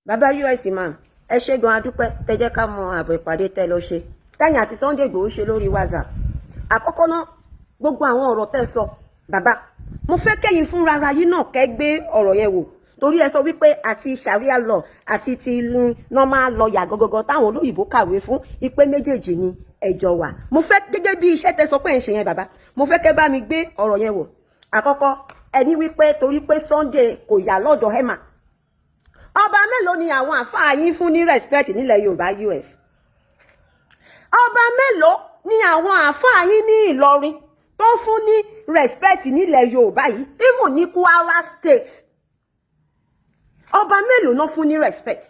Bàbá US Imam, ẹ ṣé gan, adúpẹ́ tẹ́ jẹ́ ká mọ àbọ̀ ìpàdé tẹ́ lọ ṣe, tẹ́yìn àti Sunday Igboho ṣe lórí WhatsApp. Àkọ́kọ́ náà, gbogbo àwọn ọ̀rọ̀ tẹ́ sọ, bàbá, mo fẹ́ kẹ́yìn fúnra ara yín náà kẹ́ gbé ọ̀rọ̀ yẹn wò, torí ẹ sọ wípé àti sharia law àti ti normal lawyer gọgọgọ táwọn olóyìnbó kàwé fún ipe méjèèjì ni ẹjọ́ wà. Mo fẹ́ gẹ́gẹ́ bí iṣẹ́ tẹ́ sọ pé ń ṣe yẹn, bàbá, mo fẹ́ kẹ́ bá mi gbé ọ̀rọ̀ yẹn wò. Àkọ́kọ́, ẹni wípé torí pé Sunday kò yà lọ́dọ̀ Emma, ọba mélòó ni àwọn àfáà yín fún ní respect nílẹ̀ Yorùbá, US? Ọba mélòó ni àwọn àfáà yín ní Ìlọrin tó fún ní respect nílẹ̀ Yorùbá yìí, even ní Kwara State? Ọba mélòó náà fún ní respect?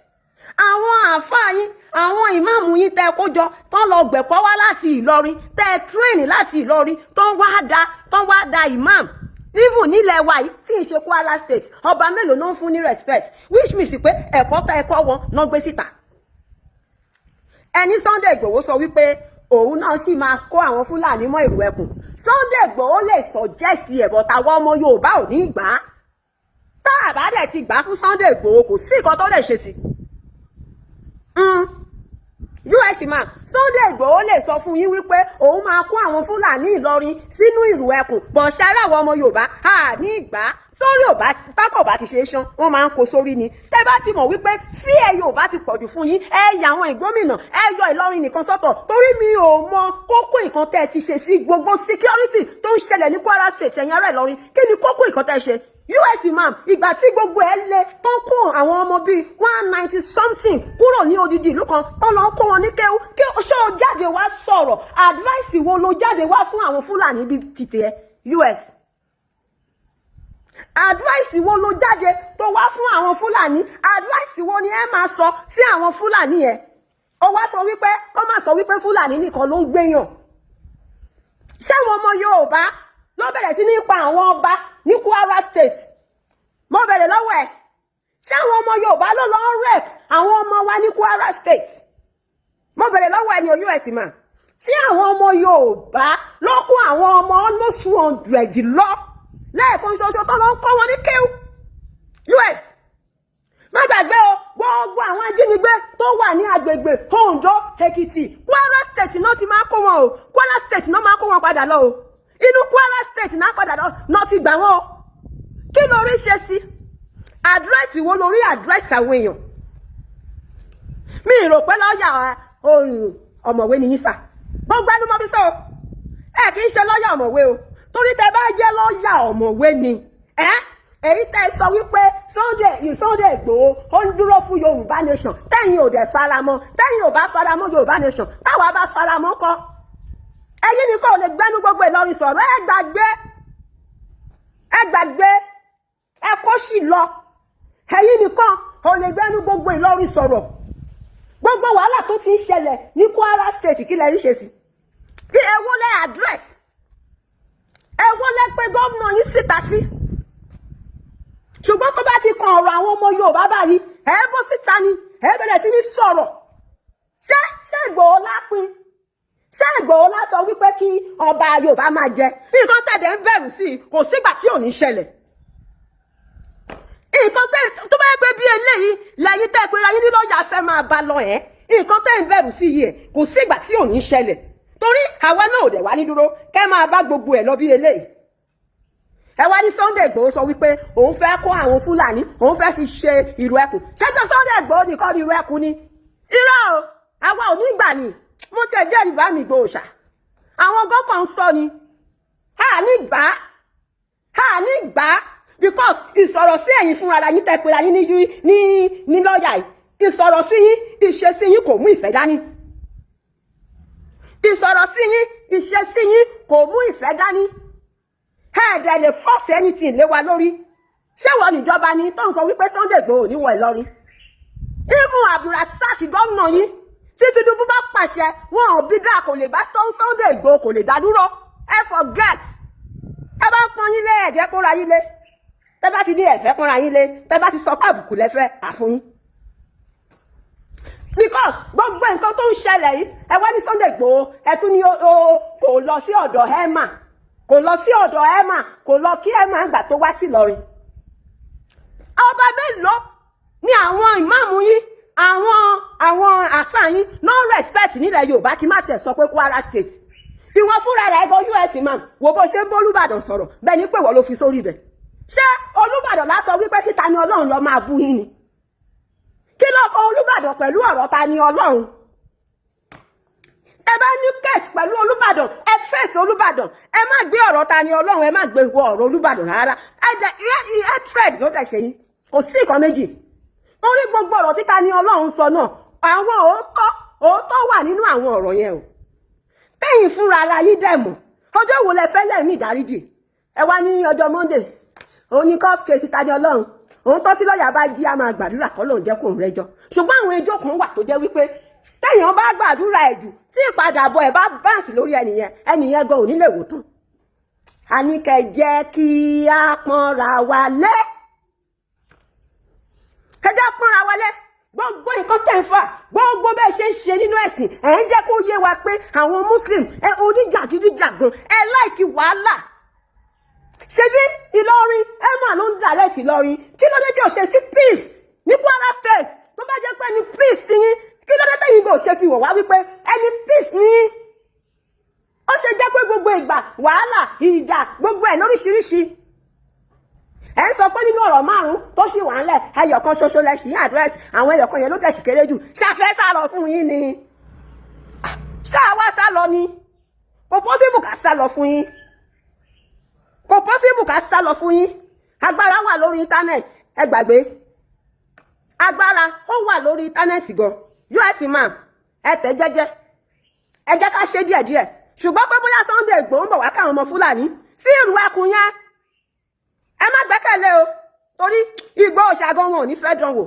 Àwọn àfáà yín, àwọn ìmáàmù yín tẹ́ kó jọ tán lọ gbẹ̀kọ́ wá láti Ìlọrin, tẹ́ train láti Ìlọrin, tán wá da imam, even nílẹ̀ wa yìí tí ń ṣe Kwara State, ọba mélòó náà ń fún ní respect? Which means pé ẹ̀kọ́ tá ẹ̀kọ́ wọn náà gbé síta. Ẹni Sunday Igboho sọ wípé òun náà sì máa kó àwọn Fúlàní mọ́ ìrù ẹkùn. Sunday Igboho lè suggest ẹ̀, but àwọn ọmọ Yorùbá ò ní gbà á. Tá a bá dẹ̀ ti gbà á fún Sunday Igboho, kò sí nǹkan tó lè ṣe sí. US Imam, Sunday Igboho lè sọ fún yín wípé òun máa kó àwọn Fúlàní Ìlọrin sínú ìrù ẹkùn, bọ̀ ṣẹ́rẹ́ àwọn ọmọ Yorùbá à ní ìgbà sórí ò bá pákọ̀ bá ti ṣe é ṣán, wọ́n máa ń kó sórí ni. Tẹ́ bá ti mọ̀ wípé fí ẹ Yorùbá ti pọ̀jù fún yín, ẹ yà àwọn ìgbómìnà, ẹ yọ Ìlọrin nìkan sọ́tọ̀, torí mi ò mọ kókó nǹkan tẹ́ ẹ ti ṣe sí gbogbo security tó ń ṣẹlẹ̀ ní Kwara State. Ẹ̀yin ará Ìlọrin, kí ni kókó nǹkan tẹ́ ẹ ṣe? US Imam, ìgbà tí gbogbo ẹ lé tó ń kó àwọn ọmọ bíi 190 something kúrò ní odidi ìlú kan, tó lọ kó wọn ní kéwú, kí ṣé o jáde wá sọ̀rọ̀? Advice wo ló jáde wá fún àwọn Fúlàní bíi títì ẹ, US? Advice wo ló jáde tó wá fún àwọn Fúlàní? Advice wo ni ẹ máa sọ sí àwọn Fúlàní yẹn? Ó wá sọ wípé kọ́ máa sọ wípé Fúlàní nìkan ló ń gbéyàn. Ṣé àwọn ọmọ Yorùbá ló bẹ̀rẹ̀ sí ní pa àwọn ọba ní Kwara State? Mo bẹ̀rẹ̀ lọ́wọ́ ẹ̀, ṣé àwọn ọmọ Yorùbá ló lọ ń rape àwọn ọmọ wa ní Kwara State? Mo bẹ̀rẹ̀ lọ́wọ́ ẹ̀ ní US Imam, ṣé àwọn ọmọ Yorùbá ló kó àwọn ọmọ almost 200 lọ lẹ́ẹ̀kan ṣoṣo tó lọ ń kọ́ wọn ní kéwù? US, má gbàgbé o, gbogbo àwọn ajínigbé tó wà ní agbègbè Ondo, Èkìtì, Kwara State náà ti máa kó wọn o. Kwara State náà máa kó wọn padà lọ o. Inú Kwara State náà padà lọ náà ti gbà wọn o. Kí lórí ṣe sí? Address wo lórí address àwọn èèyàn? Mi rò pé lọ́ọ̀yà ọ̀mọ̀wé ni yín sà. Gbogbo ẹnu mo fi sọ o, ẹ kì í ṣe lọ́ọ̀yà ọ̀mọ̀wé o, torí tẹ bá jẹ́ lọ́ọ̀yà ọ̀mọ̀wé ni ẹ, èyí tẹ́ sọ wípé Sunday Igboho ó ń dúró fún Yorùbá Nation, tẹ́yìn ò dẹ̀ faramọ́, tẹ́yìn ò bá faramọ́ Yorùbá Nation, táwa bá faramọ́ kọ́, ẹ̀yin ni kò lè gbẹ́nu gbogbo Ìlọrin sọ̀rọ̀. Ẹ gbàgbé, ẹ gbàgbé, ẹ kó sì lọ. Ẹ̀yin nìkan ò lè gbẹ́nu gbogbo Ìlọrin sọ̀rọ̀. Gbogbo wàhálà tó ti ń ṣẹlẹ̀ ní Kwara State, kí lẹ rí ṣe sí? Kí ẹ wọlé address, ẹ wọlé pé gómìnà yín síta sí? Ṣùgbọ́n tó bá ti kan ọ̀rọ̀ àwọn ọmọ Yorùbá báyìí, ẹ bó síta ni ẹ bẹ̀rẹ̀ sí ní sọ̀rọ̀. Ṣé Ìgbòho lápin? Ṣé Ìgbòho lá sọ wípé kí ọba Yorùbá máa jẹ nǹkan tẹ̀dẹ̀ ń bẹ̀rù sí i? Kò sígbà tí ò ní ṣẹlẹ̀. Nǹkan tó bá yẹ pé bí eléyìí lẹ́yìn tẹ́ pé ayé ní lọ́ọ̀yà fẹ́ máa bá lọ ẹ̀, nǹkan tẹ́ ń bẹ̀rù sí yìí ẹ̀, kò sígbà tí ò ní ṣẹlẹ̀, torí àwa náà ò dẹ̀ wá ní dúró kẹ́ máa bá gbogbo ẹ̀ lọ bí eléyìí. Ẹ wá ní Sunday Igboho sọ wípé òun fẹ́ kó àwọn Fúlàní, òun fẹ́ fi ṣe ìrù ẹkùn. Ṣé tó Sunday Igboho nìkan ní ìrù ẹkùn ni? Irọ́ o, àwa ò ní gbà ní. Mo tẹ̀ jẹ́rìí bá mi Ìgbòho ṣá, àwọn gọ́kàn ń sọ ni a ní gbà á, a ní gbà á, because ìsọ̀rọ̀ sí ẹ̀yin fúnra ara yín tẹ́ pé ra yín ní lọ́ọ̀yà yìí, ìsọ̀rọ̀ sí yín, ìṣesí yín kò mú ìfẹ́ dání. Ìsọ̀rọ̀ sí yín, ìṣesí yín kò mú ìfẹ́ dání. Ẹ dẹ̀ lè force anything lé wa lórí. Ṣé wọ́n níjọba ni tó ń sọ wípé Sunday Igboho ní wọ Ìlọrin? Even Abdulrasaq gómìnà yín, tí Tinubu bá pàṣẹ, wọn ò bí dáa, kò lè bá Sunday Igboho, kò lè dá dúró. Ẹ forget. Ẹ bá pọ́n yín lé, ẹ̀jẹ̀ kóra yín lé. Tẹ́ bá ti ní ẹ̀fẹ́ pọ́nra yín lé, tẹ́ bá ti sọ pé àbùkù lẹ́fẹ́ àfún yín, because gbogbo nǹkan tó ń ṣẹlẹ̀ yìí, ẹ wá ní Sunday Igboho, ẹ tún ní o kò lọ sí ọ̀dọ̀ Emma, kò lọ sí ọ̀dọ̀ Emma, kò lọ kí Emma gbà tó wá sí Ìlọrin. Ọba mélòó ni àwọn ìmáàmù yín yín no respect nílẹ̀ Yorùbá, kí má tiẹ̀ sọ pé Kwara State. Ìwọ fúnra rẹ̀ gan, US man, wo bó ṣe ń bólúbàdàn sọ̀rọ̀ bẹ́ẹ̀ ni pé wọ́n ló fi sórí ibẹ̀. Ṣé Olúbàdàn lásọ wípé kí Tani Ọlọ́run lọ máa bú yín ni? Kí ló kọ Olúbàdàn pẹ̀lú ọ̀rọ̀ Tani Ọlọ́run? Ẹ bá ní case pẹ̀lú Olúbàdàn, ẹ fèsì Olúbàdàn. Ẹ má gbé ọ̀rọ̀ Tani Ọlọ́run, ẹ má gbé wọ ọ̀rọ̀ Olúbàdàn rárá. Ẹ dẹ hatred ló dẹ̀ ṣe yín, kò sí nǹkan méjì, torí gbogbo ọ̀rọ̀ tí Tani Ọlọ́run sọ náà, àwọn òótọ́ òótọ́ wà nínú àwọn ọ̀rọ̀ yẹn o. Tẹ́yìn fúnra ara yín dẹ̀ mọ̀. Ọjọ́ wo lẹ fẹ́ lẹ́mí ìdáríjì? Ẹ wá ní ọjọ́ Monday, òun ní court case Tani Ọlọ́run. Òun tọ́ tí lọ́ọ̀yà bá jí, á máa gbàdúrà kọ́ lóun jẹ́ kóun rẹ́jọ́. Ṣùgbọ́n àwọn ẹjọ́ kan wà tó jẹ́ wípé téèyàn bá gbàdúrà ẹ̀ jù, tí ìpadàbọ̀ ẹ̀ bá bounce lórí ẹnìyẹn, ẹnìyẹn gan ò ní lè wò tán. A ní kẹ́ jẹ́ kí á pọ́nra wa lé, ẹ jẹ́ pọ́nra wa lé. Gbogbo nǹkan tẹ̀ ń fà, gbogbo bẹ́ẹ̀ ṣe ń ṣe nínú ẹ̀sìn, ẹ̀ ń jẹ́ kó yé wa pé àwọn Muslim ẹ oníjàgídíjàgan, ẹ like wàhálà. Ṣebí Ìlọrin ẹ mà ló ń dàlẹ́ sí Ìlọrin. Kí ló dé tí ò ṣe sí peace ní Kwara State? Tó bá jẹ́ pé ní peace ní yín, kí ló dé tẹ̀yìn kò ṣe fi wọ̀ wá wípé ẹni peace ní yín? Ó ṣe jẹ́ pé gbogbo ìgbà wàhálà, ìjà, gbogbo ẹ̀ lóríṣiríṣi. Ẹ ń sọ pé nínú ọ̀rọ̀ márùn-ún tó sì wà ńlẹ̀, ẹyọ kan ṣoṣo lẹ ṣì ń address. Àwọn ẹyọ kan yẹn ló dẹ̀ sì kéré jù. Ṣàfẹ́ sá lọ fún yín ni? Ṣáà wá sá lọ ni? Kò possible ká sá lọ fún yín, kò possible ká sá lọ fún yín. Agbára wà lórí internet, ẹ gbàgbé, agbára ó wà lórí internet gan. US man, ẹ tẹ̀ jẹ́jẹ́, ẹ jẹ́ ká ṣe díẹ̀díẹ̀. Ṣùgbọ́n pé bóyá Sunday Igboho ń bọ̀ wá káwọn ọmọ Fúlàní sí ìlú ẹkùn yẹn, ẹ má gbẹ́kẹ̀lé o, torí Ìgbòho ṣàgán wọn ò ní fẹ́ dán wò.